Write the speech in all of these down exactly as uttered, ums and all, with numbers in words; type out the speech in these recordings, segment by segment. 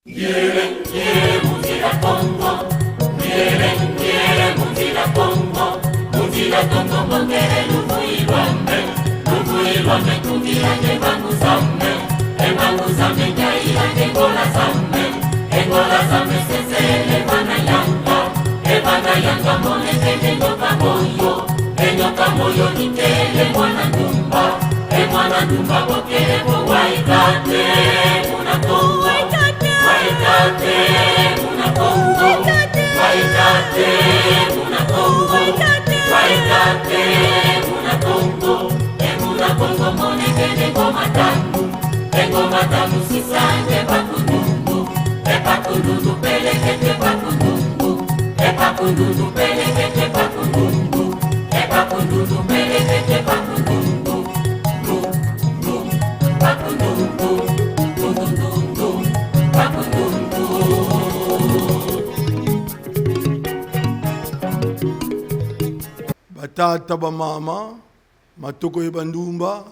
Ngiele, ngiele mu nzila Kongo. Ngiele, ngiele mu nzila Kongo. Mu nzila Kongo, mbongele luvuyi lwame. Luvuyi lwame, tungila nge mbangu zame. E mbangu zame, ngiayila nge ngola zame. E ngola zame, sesele vana yanga. E vana yanga, monekene nyoka moyo. E nyoka moyo, nikele mwana ndumba. E mwana ndumba, bokele vo Waikate muna Kongo. Waikate muna Kongo. Waikate muna Kongo. Waikate muna Kongo. E muna Kongo, monekene ngoma tamu. E ngoma tamu, sisa nge bakundundu. E bakundundu, pelekete bakundundu. E bakundundu, pelekete bakundundu. E bakundundu, pelekete bakundundu. Batata, bamama, matoko ye bandumba,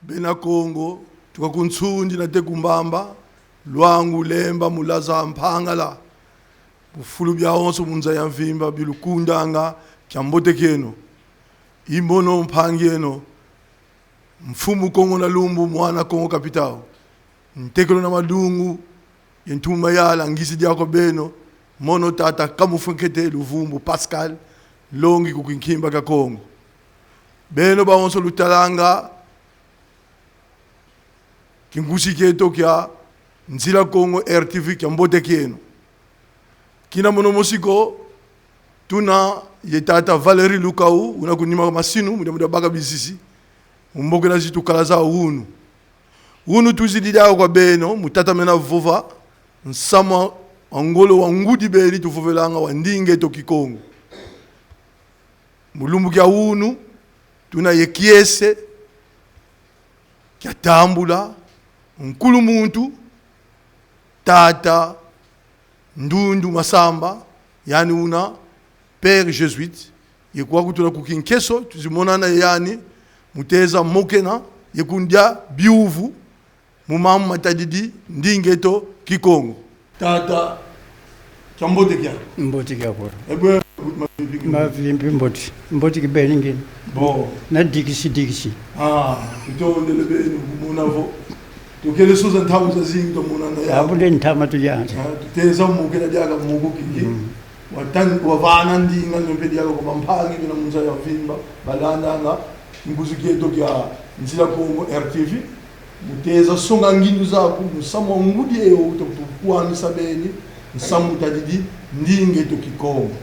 bena Kongo, tuka ku Nsundi nate ku Mbamba, Luangu, Lemba, Mulaza, Mpangala, mu fulu biawonso mu nza ya mvimba bilukundanga, kiambote kieno. I mono mpangi eno, Mfumu Kongo na Lumbu, mwana Kongo Capital, ntekelo na madungu ye ntumba yala, ngizidi kwa beno, mono tata Kamufwa Nkete Luvumbu Pascal, longi ku kinkimba kia Kongo. Beno bawonso lutalanga kingusi kieto kia Nzila Kongo R T V, kiambote kieno. Kina mono mosi ko, tuna ye tata Valéry Lukau, una ku nima masinu, mu diambu dia baka bizizi, mu mbokela zi tukala zau wunu. Wunu twizidi diaka kwa beno, mu tatamena vova nsamu wa ngolo wa ngudi beni tuvovelanga wa ndinga eto Kikongo. Mu lumbu kia wunu, tuna ye kiese kia tambula nkulu muntu, tata Ndundu Masamba, yani una père jésuite, ye kwaku tuna ku Kinkeso, twizi monana ye yani, mu teza mokena ye kundia biuvu mu mambu matadidi ndinga eto Kikongo. Tata, kiambote kiaku. Mbote kiaku. E bwe, mavimpi. Mavimpi, mbote. Mbote kibeni ngina. Bon. Na dikisi, dikisi. Ah, tutondele beni kumona vo tukele sosa ntama zazingi twamonana ya. Abu nde ntama tuyanza. Ah, tuteza mokena diaka moko kiki. Mm. Watan-, wavana ndinga nyo mpe diaka kwa bampangi bena mu nza ya mvimba, balandanga kingusi kieto kia Nzila Kongo R T V. Mu teza songa ngindu zaku, mu nsamu wa ngudi eyo, uta kutukwamisa beni nsamu utadidi ndinga eto Kikongo.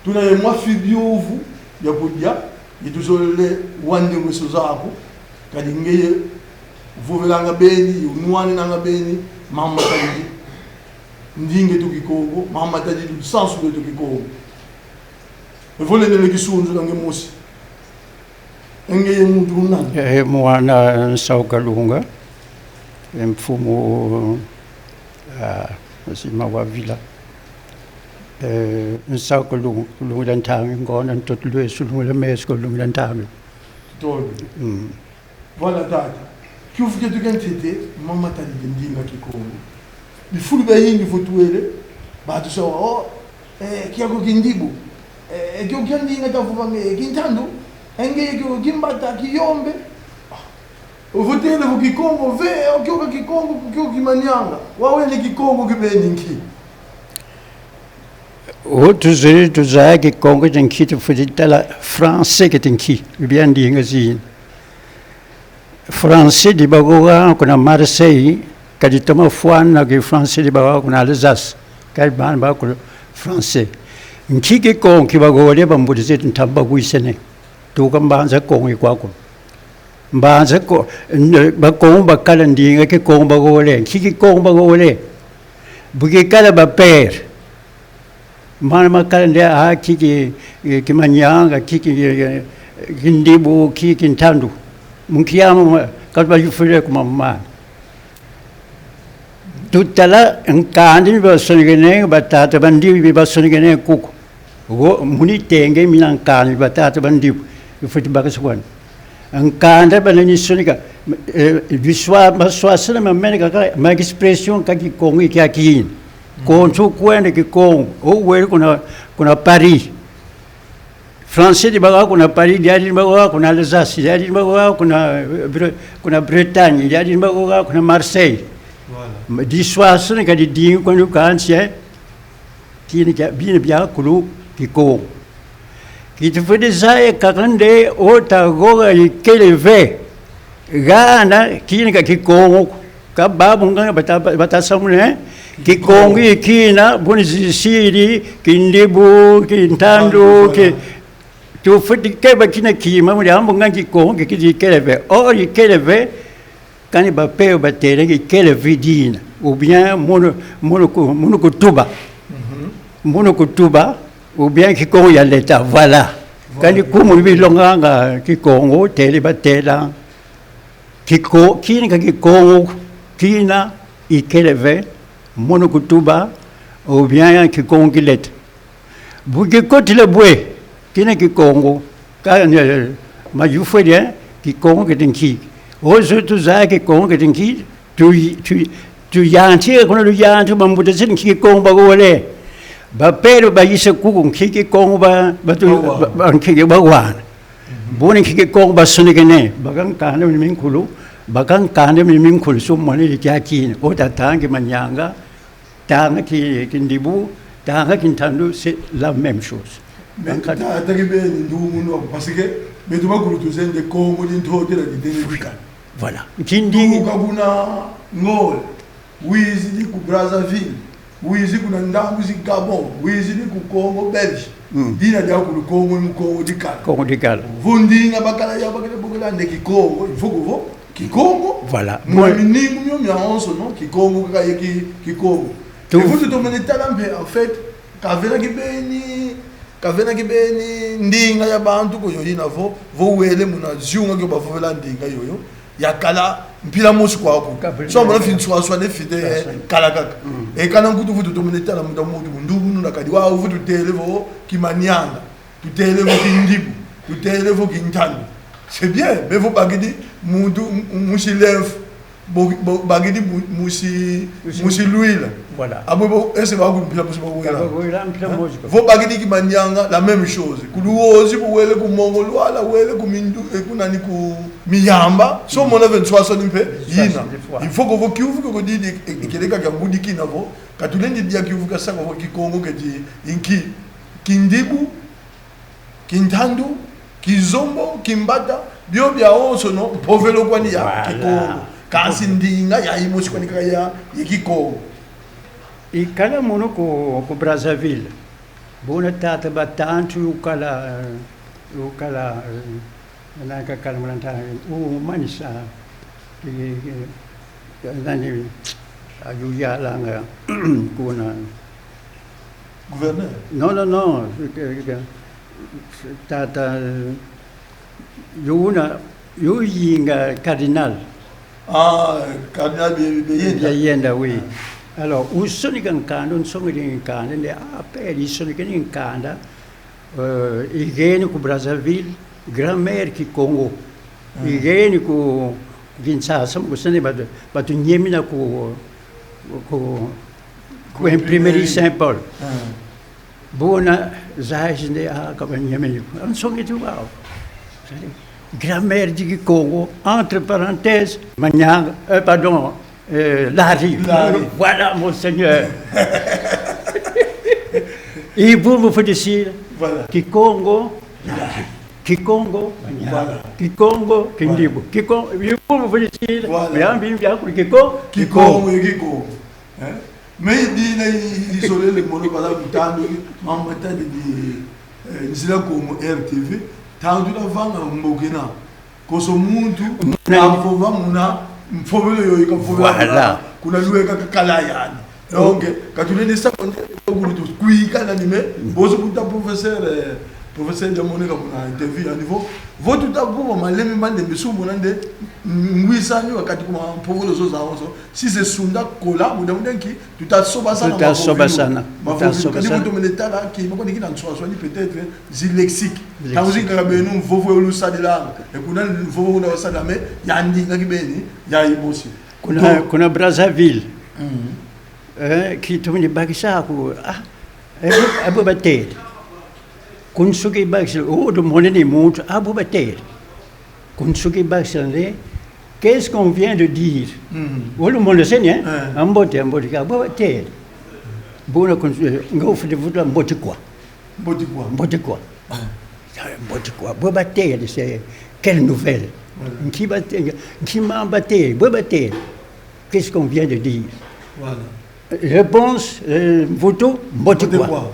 Tuna ye mwa fi biuvu bia kudia, ye tuzolele wa ndemweso zaku, kadi ngeye vovelanga beni, ye unwaninanga beni mambu matadidi ndinga eto Kikongo, mambu matadidi lusansu lweto Kikongo. Evo lendele kisunzula nge mosi. E ngeye muntu nani? Eh, mwana Nsau Kalunga. E mfumu, ah, Sima wa Vila. Eh, Nsau Kalunga, Kalunga dia Ntambi, ngonda ntoto lwesu, Kalunga dia meso, Kalunga dia Ntambi. Tolo. Mm. Voilà, tata. Kiuvu kieto kia ntete, mambu matadidi ndinga Kikongo. Bifulu biayingi vo tuwele, bantu sawa, oh, eh, kiaku kindibu. Eh, kiaku kia ndinga tavovanga, eh, Kintandu. E ngeye kiaku Kimbata, Kiyombe. Ah. Vo tele vo Kikongo, ve, eh, kiaku Kikongo, kiaku Kimanianga. Wau wele Kikongo kibeni nki? O tuzolele tuzaya Kikongo kia nki, tufwete tala français kieti nki, bia ndinga zina. Français di bagoga kuna Marseille, ka ditoma fwana ki français di bagoga kuna Alsace, kadi bana ba ku français. Nki Kikongo ki bagogele bambuta zeto ntama bagwisene. Tuka Mbanza Kongo i kwaku. Mbanza Ko-, n-, Bakongo bakala ndinga Kikongo bagogele. Nki Kikongo bagogele? Bu kikala ba père. Mana makala nde, ah, ki, ki, ki, Kimanianga, ki, ki, ki, Kindibu, ki, Kintandu. Mu nki yamu, ma-, ka tubafwila kuma mana. Tutala nkanda mi basonekene, batata Bandibu mi basonekene kuku. Wo, muni tenge mina nkanda mi batata Bandibu. Ifwete bakisa kwandi. Nkanda bana ni sonika, eh, biswa-, maswaswana mamene kaka, ma expression ka Kikongo kia kina. Konso kwenda Kikongo, o wele kuna, kuna Paris. Français di bawa kuna Paris, diadi di bawa kuna Alsace, diadi di bawa kuna, eh, Bre-, kuna Bretagne, diadi di bawa kuna Marseille. Voilà. Ma diswaswana ka didi kwenda kansi, eh. Kina kia, bina biakulu Kikongo. Ki tufwete zaya kaka nde o ta goga ikele ve. Gana kina ka Kikongo. Ka babu nga bata, bata samuna, eh? Kikongo i kina, buni zisiri, kindibu, kintandu, ki, tufwete keba kina kima, mu diambu nga Kikongo, ki, ki ikele ve. Or, ikele ve, kani ba pele batele ikele ve dina, ou bien mono, mono ku-, mono kutuba. Mhm. Mono kutuba, ou bien Kikongo ya leta, voilà. Voilà. Kani kumu bilonganga Kikongo, tele batela. Kiko-, kina ka Kikongo, kina ikele ve, mono kutuba, ou bien Kikongo ki leta. Bu kikotele bwe, kina Kikongo, ka, eh, ma yufwele, eh, Kikongo keti nki. Ozo tuzaya Kikongo keti nki, tu, tu, tuyantika kuna luyantika, bambuta zeto nki Kikongo bagowele. Ba pele bayisa kuku nki Kikongo ba, ba tu-, bawana. Ba, ba nki bawana. Mhm. Buna nki Kikongo basonekene, baka nkanda mini minkulu, baka nkanda mini minkulu, so mwana kia kina, o ta tanga Kimanianga, tanga ki-, kindibu, tanga kintandu, c'est la même chose. Mais donc, ta-, tata kibeni ndugu munu wa, parce que beto bakulu tuzeye nde Kongo di Ntotela, di tene dikala. Voilà. Nkindi. Tuka kuna Angola, wizidi ku Brazzaville, wizi kuna ndambu zi Gabon, wizidi ku Congo Belge. Mm. Dina diakulu Kongo, mu Kongo dikala. Kongo dikala. Vo ndinga bakala ya bakele bokela nde Kikongo, il faut que vo Kikongo. Voilà. Muna miningu mio miawonsono, Kikongo kaka ye ki-, Kikongo. Tout. E vo tutomene tala mpe, en fait, ka vena kibeni, ka vena kibeni ndinga ya bantu ko yoyo yina vo, vo wele muna ziunga kio bavovela ndinga yoyo, yakala mpila mosi kwaku. Ka vena. So mona fi nswaswana fwete kala kaka. Mm. E kana nkutu vo tutomene tala muta muntu, ndugu munu na kadi wau vo tutele vo Kimanianga. Tutele vo kindibu, tutele vo kintandu. C'est bien, mais vo bakidi muntu m-, musi Lemfu, bo, bo, bakidi mu-, musi, musi, musi Luila. Voilà. Abo bo, est-ce que bakumpila musi bawela? Bawela mpila mosi ko. Vo bakidi Kimanianga, la même chose. Ku Luozi, bo wele ku Mongo Luala, wele ku Mindu, eh, ku nani, ku Miyamba. So mona ve nswaswani mpe yina. Il faut que vo kiuvu ke ko didi, e, e, kieleka kia ngudi kina vo. Ka tulendi dia kiuvu kia saka vo Kikongo keti nki. Kindibu, Kintandu, Kizombo, Kimbata, bio biawonsono mpovelo kwani ya Kikongo. Voilà. Kansi ndinga ya imosi kwani kaka ya, ya Kikongo. Ikala mono ku, ku Brazzaville. Bona tata Batantu ukala, ukala, eh, nani kakala muna nta-, umanisa, eh, eh, nani, ayuyalanga, kuna. Gouverneur? Non, non, non. Tata, yo una, yo yinga cardinal. Ah, cardinal Be-, Be-, Beyenda. Beyenda, oui. Ah. Alors, usonika nkanda, unsongele nkanda, nde, ah, père, isonikene nkanda, euh, igeni ku Brazzaville, grammaire Kikongo. Ah. Igeni ku Kinshasa, mu kusene batu, batunyemina ku, ku, ku imprimerie Saint-Paul. Ah. Bona, zaya nde, ah, ka banyemeni ko. Ansongi tu wau. Grammaire du Kikongo, entre parenthèses, Manianga, euh, pardon, euh, Lari. Lari. Voilà, monseigneur. I vo mu fwete sila. Voilà. Kikongo, Lari. Kikongo, Manianga. Voilà. Kikongo, Kindibu. Voilà. Kikongo, i vo mu fwete sila. Voilà. Biambi biakulu Kiko-, Kikongo. Kikongo, Kikongo. Hein? Mais i dina i, i, isolele mono bala mutandu, mama tadi di, eh, Nzila Kongo R T V, tandu na vanga mbokena. Konso muntu, muna, avova muna mfovelo yoyo, ka mfovelo, voilà, kuna, kuna lweka kakala yani. Donc, ka tulendi sa konde, kulu tu kwika na nime, bozo kuta professeur, eh, Professeur Diamoneka, muna interview ya niveau. Vo tuta vova malembe ma ndembe, si umona nde ngwisani wa kati kuma mpogolo zo zawonso, si ze sunda kola, muda muda nki, tuta sobasana. Tuta mavovilu. Sobasana. Mavovilu. Tuta sobasana. Kadi vo tumene tala, ki, mako ni kina nswaswani peut-être, zi lexique. Lexique. Ntangu zi kaka beno mvovo yo lusadilanga. E kuna mvovo una lusadila, mais ya ndinga kibeni, ya imosi. Kuna, donc, kuna Brazzaville. Mhm. Eh, ki tumini bakisa ku, ah, eh, abo batele. Kunsuki bakisa, oh, do mone ni muntu, abo batele. Kunsuki bakisa nde, qu'est-ce qu'on vient de dire? Mhm. Olo mone seni, eh? Eh. Ambote, ambote, abo batele. Buna kunsuki, eh, nga ufide vutu mbote kwa. Mbote kwa. Mbote kwa. Ah. Ya, mbote kwa. Bo batele, c'est quelle nouvelle? Voilà. Nki bate-, nki ma batele, bo batele. Qu'est-ce qu'on vient de dire? Voilà. Réponse, euh, mvutu, mbote kwa. Mbote kwa.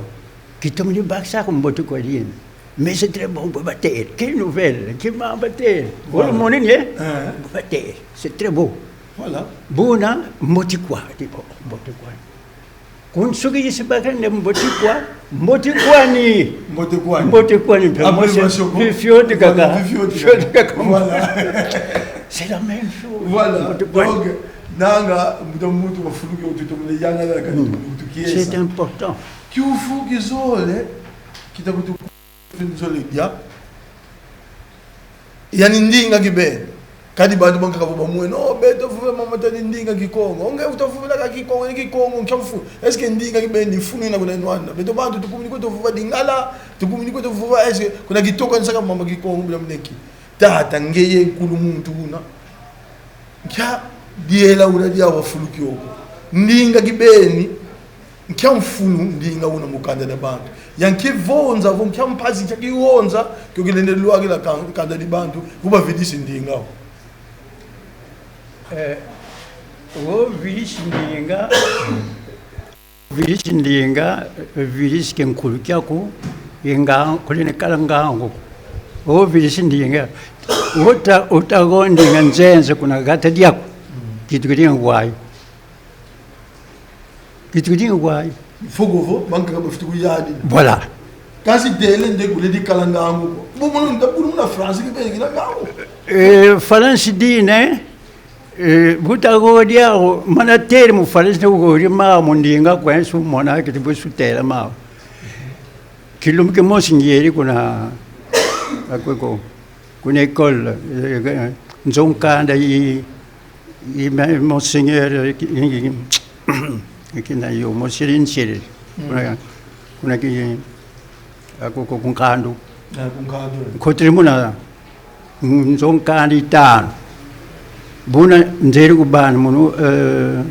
Ki tumini bakisa ku mbote kwa diena. Mais c'est très bon, bo batele. Quelle nouvelle? Nki ma batele? Voilà. Olo mone ni, eh? Hein? Bo batele. C'est très beau. Voilà. Buna, mbote kwa. Tipo, mbote kwa. Kunsuki yisi bakisa nde mbote kwa, mbote kwani. Mbote kwani. Mbote kwani, mpe. Après, moi, c'est ma choco. Fi-, fioti kaka. Voilà, fi-, fioti kaka. Fioti kaka. Voilà. C'est la même chose. Voilà. Mbote kwani. Donc, nanga, muta muntu wa fulu kio tutomene yangala kani. Mm. Tukiesa. C'est important. Kiuvu kizole, kita kutu nzole dia. Yani ndinga kibeni. Kadi bantu bankaka vo bamwene: "Oh, beto vova mambu matadi ndinga Kikongo." Onge uta vovela kaka Kikongo, ni Kikongo nkia mfu-, est-ce que ndinga kibeni mfunu ina kuna nwanda? Beto bantu tukumini kweto vova Lingala, tukumini kweto vova, est-ce que kuna kitoka nsaka mama Kikongo bila mneki? Tata, ngeye nkulu muntu una. Nkia diela una dia wa fulu kioko? Ndinga kibeni, nkia mfunu ndinga una mu kanda dia bantu? Ya nki vonza vo nkia mpasi nkia kionza kio kilenda lwakila kan-, kanda di bantu, vo bavidisi ndinga wo? Eh, wo vidisi ndinga, vidisi ndinga, vidisi kinkulu kiaku, inga, kulina kala ngangu. Wo vidisi ndinga, uta, uta go ndinga nzenze kuna gata diaku. Kitukidi ngwayo. Kitukidi ngwayo. Fuku vo, bankaka bafweti kuyadi. Voilà. Kansi tele nde kuledi kala ngangu ko. Bo mono nda bulu muna France kibeni kina ngangu. Eh, Falansi dina, eh, buta go diago, mana tele mu Falansi ne go di ma mu ndinga kwensu mona kiti busu tela ma. Kilumbu kimosi ngieri kuna, akweko, kuna école, eh, eh, nzo nkanda i, i, me-, monseigneur, eh, ki, ki, ki, kina yo, monseigneur Nsiele. Mm. Kuna, kuna ki, ako, ko, ku Nkandu. Ah, ku Nkandu. Nkotele muna, nzo nkanda itanu. Buna nzeri ku bana munu, eh,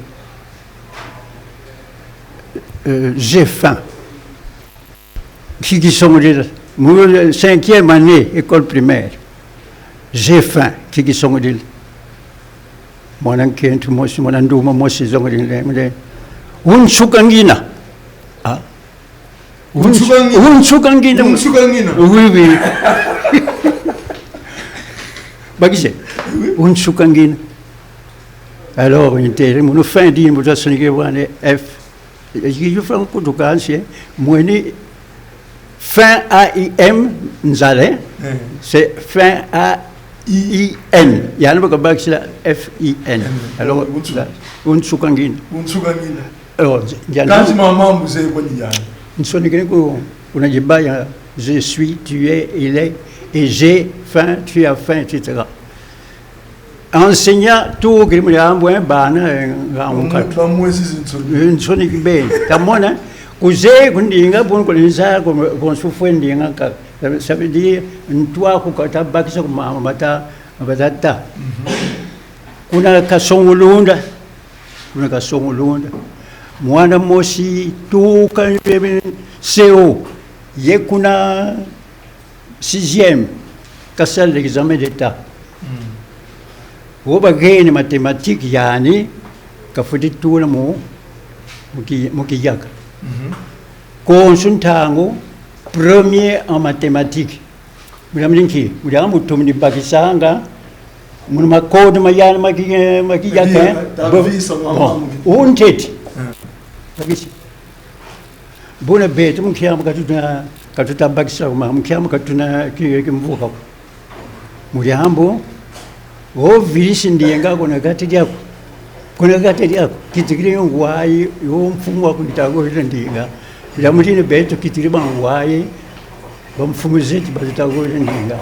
eh, j'ai faim. Nki kisongidila? Mu cinquième année, école primaire. J'ai faim, nki kisongidila? Mwana nkento mosi, mwana ndumba mosi zongidila nde: "Unsuka ngina." Ah. Unsuka ngina. Unsuka ngina. Unsuka ngina. Oui, oui. Bakisa. Oui. Unsuka ngina. Alors, intérêt, munu faim di, munu sonika bwana F. Eki yo frango kutu kansi, eh. Mweni faim, A I M, nzala, eh. Eh. C'est faim, A I N. Yani bakabakisila F I N. N. Alors, unsu-, la, unsuka ngina. Unsuka ngina. Alors, ya, kansi ma mambu ze kwani yani. Nsonikene ku, kuna Kibaya, je suis, tu es, il est, et j'ai faim, tu as faim, et cetera. Enseignant, tout, kiri mu yambu, eh, bana, eh, nga, mm, nkatu. Bamwesi zinsoni. Eh, nsoni kibeni. Kamona, kuzeye ku ndinga, bon, ku nza, ku, ku nsufwe ndinga, ka, ça veut dire, ntwa ku kata bakisa ku ma, mata, mata ta. Mhm. Kuna Kasongo Lunda, kuna Kasongo Lunda. Mwana mosi tuka, eh, C O, ye kuna sixième, kasala l'examen d'État. Mm. Wo bageni mathématiques yani, kafweti tula mu, mu ki-, mu kiyaka. Mhm. Konso ntangu, premier en mathématiques. Mu diambu nki? Mu diambu tumini bakisanga, muna ma code ma yani ma ki-, ma kiyaka, eh? Bon, untete. Mm. Bakisi. Buna beto mu kiambu katuta Ka tuta bakisa ko, ma mu kiambu ka tuna ki-, kimvuka ko. Mu diambu, o vilisi ndinga kuna kati diaku. Kuna kati diaku. Kitikiri ngwayi, yo mfumu waku ita kuvovela ndinga. Ila mutini beto kitikiri ba ngwayi, ba mfumu zeto ba ita kuvovela ndinga.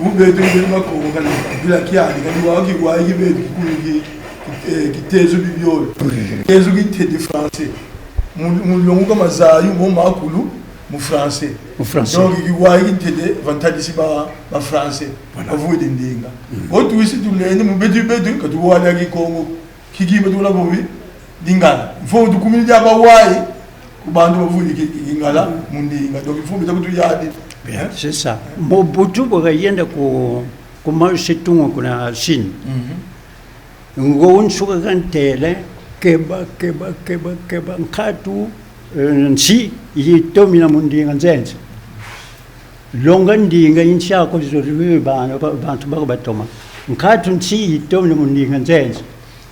Mu beto kibeni makongo kani, bila kiadi, kani wa ki wa ki beto kikulu ki, ki, eh, kitezo bibiole. Kitezo kintete français. Mu, mu longuka mazayu mo makulu mu français. Mu français. Donc, ki wa kintete va ntadisi ba, ba français. Voilà. Ba vovele ndinga. Mm. O twisi tulendi mu beto beto, ka tuwala Kikongo. Kiki beto kula bobi, Lingala. Il faut tukumini dia ba wayi, ku bantu ba vovele ki, ki, Lingala, mu ndinga. Donc, il faut beto kutu yadi. Bien, hein? C'est ça. Mobutu bu kayenda ku, ku Mao Tse-tung kuna Chine. Mhm. Ngo nsuka kantele, keba, keba, keba, keba, nkatu, eh, nsi, yitomina mu ndinga nzenza. Longa ndinga insi aku zolele bana, ba-, bantu baku batoma. Nkatu nsi yitomene mu ndinga nzenza.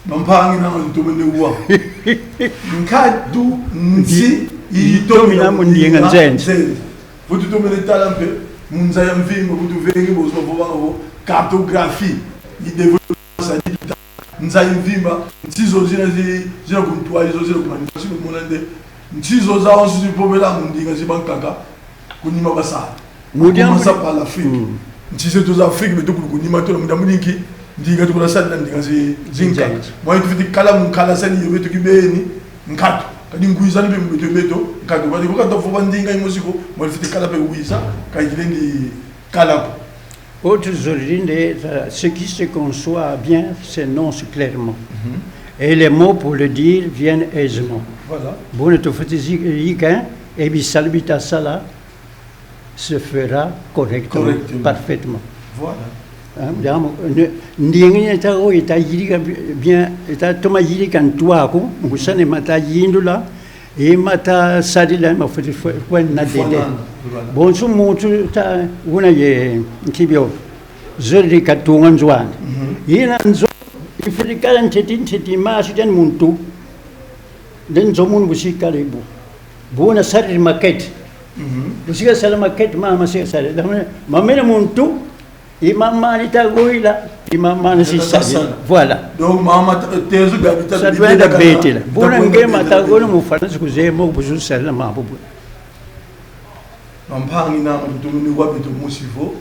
Bampangi na ntomene wa. Nkatu nsi yitomene mu ndinga nzenza. Vo tutomene tala mpe, mu nza ya mvimba, vo tuvengi bozo bavova vo cartographie, i développement, nza ya mvimba, nsi zo zina zi-, zina ku ntwadi, zo zina ku manima, si lumona nde, nsi zo zawonso zipovela mu ndinga zi bankaka, ku nima basala. Mu diambu. Commence par l'Afrique. Mm. Nsi zeto za Afrique, beto kulu ku nima tuna, mu diambu di nki, ndinga tukula sala na ndinga zi-, zinkaka. Nzai. Mwa tufwete kala mu nkala sani yo beto kibeni, nkatu. Kadi ngwizani mpe mu beto beto, nkatu. Kadi ko ka tavova ndinga imosi ko, mwa tufwete kala mpe wiza, ka ikilendi kala ko. Autre aujourd'hui, euh, ce qui se conçoit bien s'énonce clairement. Mhm. Et les mots pour le dire viennent aisément. Voilà. Buna tufwete zi-, yika, hein, e bisalu bita sala se fera correctement, correctement, parfaitement. Voilà. Hein, diambu, ne, ndinga ita o, ita yidika bi-, bien, ita toma yidika ntu aku, mu kusana ma ta yindula, e ma ta sadila, ma fwete fwe-, kwenda na dede. Mfwanana, voilà. Bonso muntu ta una ye nkibio. Zolele katunga nzo andi. Mhm. Yina nzo, ifwete kala ntete, ntete, masu diani mu ntu. Nde nzo munu bu si kala bu. Buna sarila maquette. Mhm. Bu si kasala maquette, mama si kasala. Mamene mu ntu, i mama ni ta goila, i mama ni si sala. Voilà. Donc, mama, t-, tezo gabi ta. Ça doit être bête, là. Buna nge ma ta goila mu France, kuzeye mo, bu si sala, ma bu. Bampangi na, mu tumini wa beto mosi vo,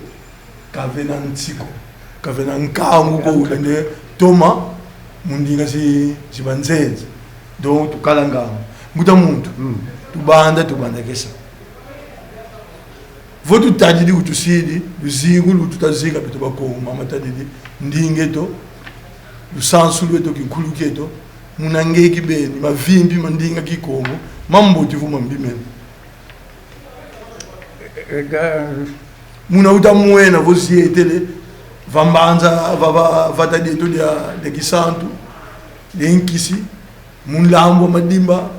ka vena nsi ko. Ka vena nkangu ko, nkangu, uta nde toma mu ndinga zi, zi banzenza. Donc, tukala ngangu. Mbuta muntu, mm, tubanda, tubanda kesa. Vo tutadidi, utusidi luzingu lu tuta zinga beto Bakongo, mama tadidi, ndinga eto, lusansu lweto, kinkulu kieto, muna nge kibeni, mavimpi ma ndinga Kikongo, mambote vo mambi mena. Ega. Muna uta mwena vo zietele, va mbanza, va, va, vata dieto dia, dia Kisantu, dia Nkisi, mu nlambu wa Madimba,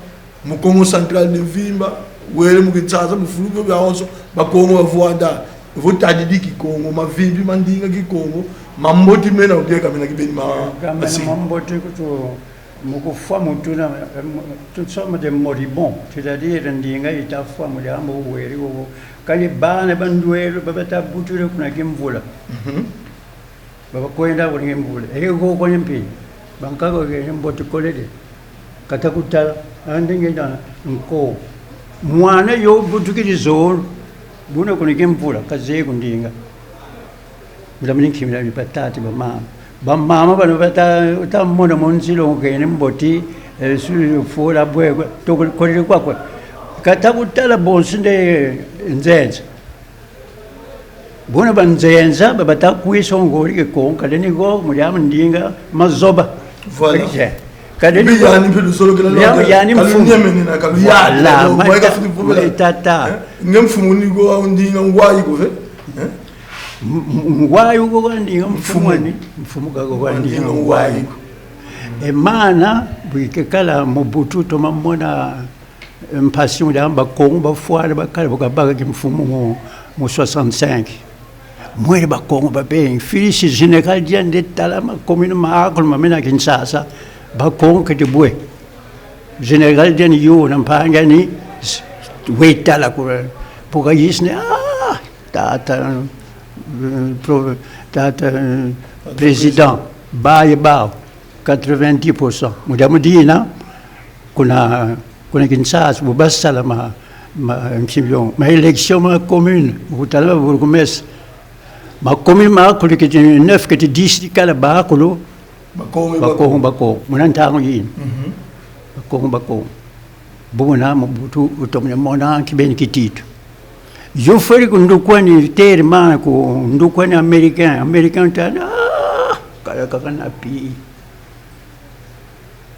mu Kongo Central dia mvimba, wele mu Kinshasa, mu fulu bio biawonso, Bakongo bavwanda, vo tadidi Kikongo, mavimpi ma ndinga Kikongo, mambote mena, ou bien ka mena kibeni ma-, gamena masi. Mambote kutu, mu kufwa mu tuna, eh, mu-, toutes sortes de moribonds, c'est-à-dire ndinga ita fwa mu diambu weri wo. Kani bana ba ndwelo ba bata butula kuna Kimvula. Mhm. Ba bakwenda kuna Kimvula. E ko kwa mpi. Bankaka ke mbote kolede. Kata kutala, andi nge na nko. Mwana yo butukidi zolo. Buna kuna Kimvula, kazeye ku ndinga. Mula mini nkimina ni batata, bamama. Bamama bana bata, uta mona mu nzila ungene mbote, eh, su-, fola bwe, kwe, toko, kolele kwakwa. Kata kutala bonso nde nzenza. Buna banzenza, ba bata kwisa ngoli ke konka, leni go, mu diambu ndinga, mazoba. Voilà. Kadi yani mpe luzolokela lwa yani mfumu. Kalunyemene na kaluyala. Voilà, mata, tata. Eh? Nge mfumu ni go ndinga ngwayi ko ve? Eh? M-, m-, ngwayi ko kwa ndinga mfumu ani? Mfumu. Mfumu ka kwa ndinga ngwayi ko. E mana, bu ikekala Mobutu toma mona mpasi mu diambu Bakongo bafwana bakala bu kabaka kimfumu mu, mu soixante-cinq. Mwele Bakongo babengi, fils général diandi tala ma commune makulu ma mena Kinshasa, Bakongo keti bwe. Général diandi yo na mpangi ani, s-, we tala kura. Pourquoi ici, ah, tata, euh, pro-, tata, euh, président, baye bau, quatre-vingt-dix pour cent. Mu diambu dina, kuna, kuna Kinshasa, bu basala ma, ma, ma élection ma commune, bu tala bourgmestre. Ma commune makulu kiti neuf, kiti dix, dikala bakulu, Bakongo, Bakongo, Bakongo. Bakongo. Muna ntangu yina. Mhm. Bakongo, Bakongo. Buna Mobutu utomene mona kibeni kititu. Yo fwete ku ndukwani, terre mana ku ndukwani américain. Américain ta, ah, kala kaka na pi.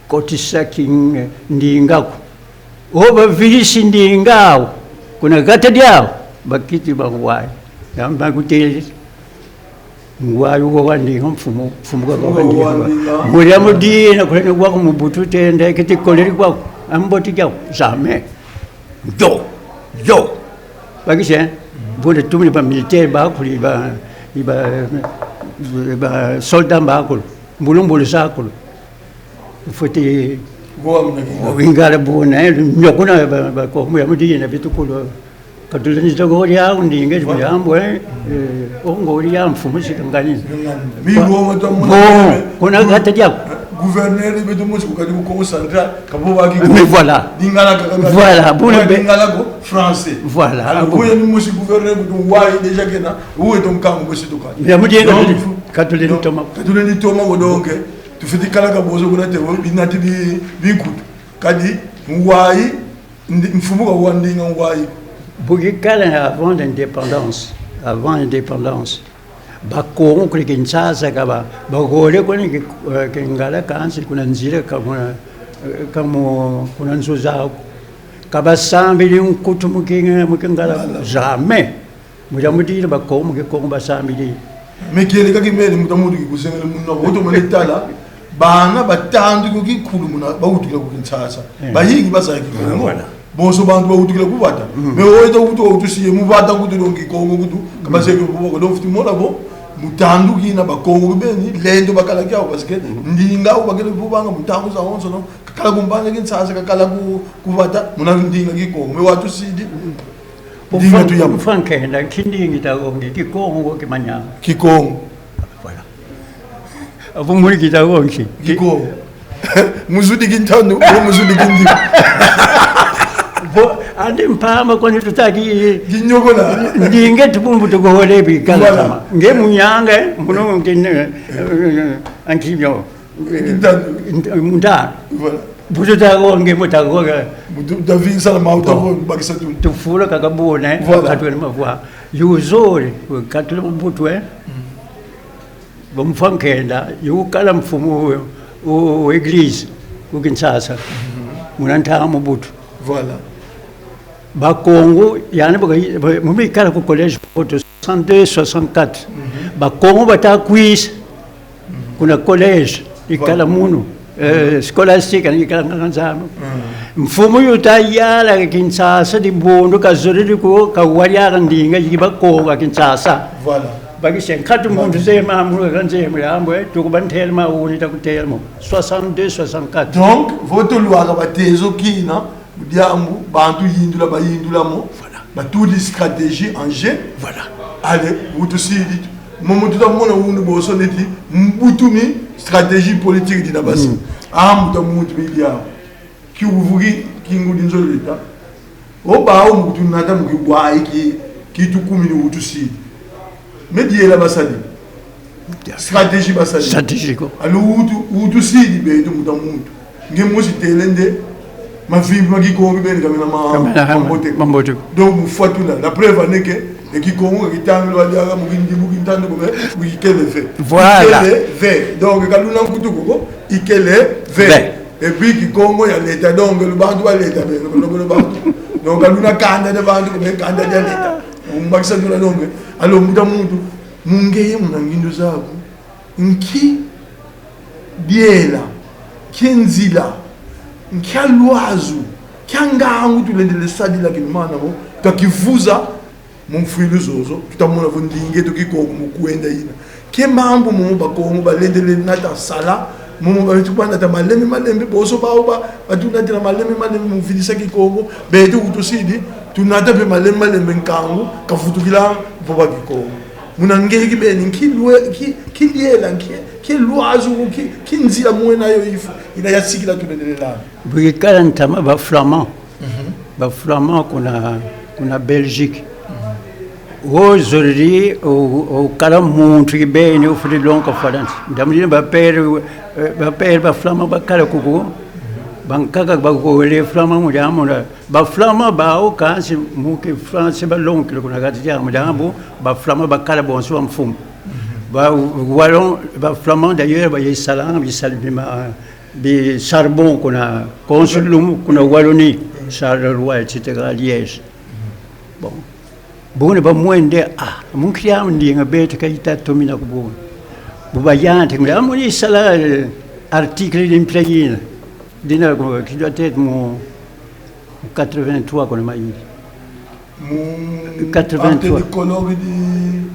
Kotisa ki ndinga ko. O bavilisi ndinga au, kuna gata diau, bakiti bangwai. Yamba kutele. Ngwai wo wa ndinga mfumu, mfumu kaka wa ndinga. Mfumu wa ndinga. Mu diambu dina, kuna ngwa ku Mobutu tenda, kiti kolele kwa, amboti kwa, jamais. Yo, yo. Bakisi, hein? Buna tumini ba militaire bakulu, ba, ba, ba soldat bakulu, mbulu mbulu zakulu. Fwete Goa muna Lingala. Lingala buna, eh, nyokuna ba, ba, ko, mu diambu dina bitukulu. Ka tulendi toko ya ndinga, voilà, diambu, eh, eh, o ngoli ya mfumu si kangani. Kangani. Mi Wa-, ngoma to muna bon, kuna gata diaku. Gouverneur beto mosi ku kati ku Kongo Central, ka bo baki. Mais voilà. Lingala kaka. Voilà, buna be- Lingala ko français. Voilà, alors, bon. Boya ni mosi gouverneur kutu wa déjà kena, uwe to nkangu bosi to kati. Mais mu diambu dina, donc, ka tulendi toma. Ka tulendi toma ko donc, tufwete kala ka bozo kuna te, binati bi, bikutu. Kadi, ngwai, ndi-, mfumu ka wa ndinga ngwai. Bu kikala avant l'indépendance, avant l'indépendance, Bakongo kule Kinshasa ka ba, bagole kuna ki-, eh, Kingala kansi kuna nzila ka kuna, eh, ka mu-, kuna nzo zau. Ka basambidi nkutu mu King-, mu Kingala. Voilà. Jamais. Mu diambu dina Bakongo mu Kikongo basambidi. Mais kieleka kimene mu ta muntu kikuzengele muna, bo tomene tala, bana batandu ko kikulu muna, bawutukila ku Kinshasa. Eh. Bayingi bazaya Kikongo. Voilà. Bonso bantu bawutukila ku vata. Mhm. Mais oyo ta wutu, wutu siye mu vata kutu, donc Kikongo kutu, ka bazeye ko, donc fwete mona bo, mu tandu kina Bakongo beni, lendo bakala kiau, parce que, mhm, ndinga au bakele vovanga mu ntangu zawonsono, kakala ku mbanza Kinshasa, kakala ku, ku vata, muna ndinga Kikongo. Mais watu sidi, ndinga tu yamba. Mfwa nkenda, kindingi ta gongi, Kikongo, Kimanyanga. Kikongo. Voilà. Abu muli kita gongi. Kikongo. Mu zudi kintanu, mu zudi kindi. Bo, andi mpamba kwani tutaki. Kinyokola. Ndinga tubumbu tukohole bi kala. Voilà. Sama. Nge Munyanga, eh, muno nge, eh, eh, ankibio. Kinta-. Kinta-, munda. Voilà. Butu ta go nge, buta go nge. Butu ta vingisa na mauta. Bon. Go bakisa tu. Tufula kaka buna, eh. Voilà. Katula mavwa. Yuzole, katula butu, eh. Mm. Bo mfwa nkenda, yukala mfumu wa, wa, wa église, ku Kinshasa. Mhm. Muna ntangu Mobutu. Voilà. Bakongo, yani baka-, ba-, mu bikala ku collège Mboto, soixante-deux, soixante-quatre. Mhm. Bakongo bata kwisa. Mhm. Kuna collège, ikala, voilà, munu. Eh, scolastique, ni kala nganga Nzambi. Mhm. Mfumu yu ta yala Kinshasa, dibundu kazolele ko, kawaliaka ndinga yi Bakongo Kinshasa. Voilà. Bakisi nkatu, voilà, muntu zeye mambu, kanze mu yambu, eh, tuku bantele ma uni ta kutele mo. Soixante-deux, soixante-quatre. Donc, vo tulwaka ba tezo kina, mu diambu, bantu yindula, bayindula mo. Voilà. Batudi stratégie en jeu. Voilà. Allez, wutu sidi. Momo tuta mona wunu bonso neti, mbutu mi stratégie politique dina basi. Mm. Ah, mbuta muntu mi diambu. Ki uvuki, ki ngudi nzolele ta. O bau mu kutunata mu kiwai ki, ki tukumini wutu sidi. Mais diela basadi. Stratégie basadi. Stratégie ko. Alors wutu, wutu sidi beto mbuta muntu. Nge mosi tele nde, mavimpi ma Kikongo beni ka mena ma-, ka mena ma-, mambote. Mambote. Donc, mu fwa tuna. La preuve en est que, e Kikongo ka kitangilwa diaka mu kindi, mu kintandu ko, mais, mu kikele ve. Voilà. Ikele ve. Donc, ka luna nkutu ko, ikele ve. Ve. Et puis, Kikongo ya leta, donc, le bantu ba leta, mais, le, le, le bantu. Donc, ka luna kanda dia bantu ko, mais kanda dia leta. Mu bakisa tuna, donc, alors, mbuta muntu, mu ngeye muna ngindu zaku. Nki diela, nki nzila, nki lwazu, nki ngangu tulendele sadila kinumana mo, twa kivuza mu mfwilu zozo, tuta mona vo ndinga eto Kikongo mu kwenda yina. Nki mambu momo Bakongo balendele nata sala, Momo beto kubanda ta malembe malembe, bonso bawu ba, batunatila malembe malembe mu vidisa Kikongo, beto kutusidi, tunata mpe malembe malembe nkangu, kavutukila vova Kikongo. Muna nge kibeni, nki lwe-, nki, nki diela, nki, nki lwazu, nki, nki nzila mwena yo ifu, ina ya sikila tulelela. Bu ikala ntama ba Flamands. Mhm. Ba Flamands kuna, kuna Belgique. Mhm. Aujourd'hui, o, okala muntu kibeni, ofwete longa Falansa. Ndambu dina ba père, eh, ba père ba Flamands bakala kuku. Bankaka ba kole Flamands mu diambu na. Ba Flamands bawu kansi mu ki français balongele kuna kati diambu, mu diambu, ba Flamands bakala bonso ba mfumu. Mhm. Ba Wallons, ba Flamands d'ailleurs, ba yisala, yisala bima, bi charbon kuna, consul lumu kuna Wallonie, Charleroi, et cetera, Liège. Bon. Buna ba mwene, ah, mu nkila mu ndinga beto ka ita tomina ku buna. Bu bayantika, ah, mu ni sala, eh, article di mpila yina. Dina ko, qui doit être mu quatre-vingt-trois kuna mayidi. Mu quatre-vingt-trois. Arte di colloque di,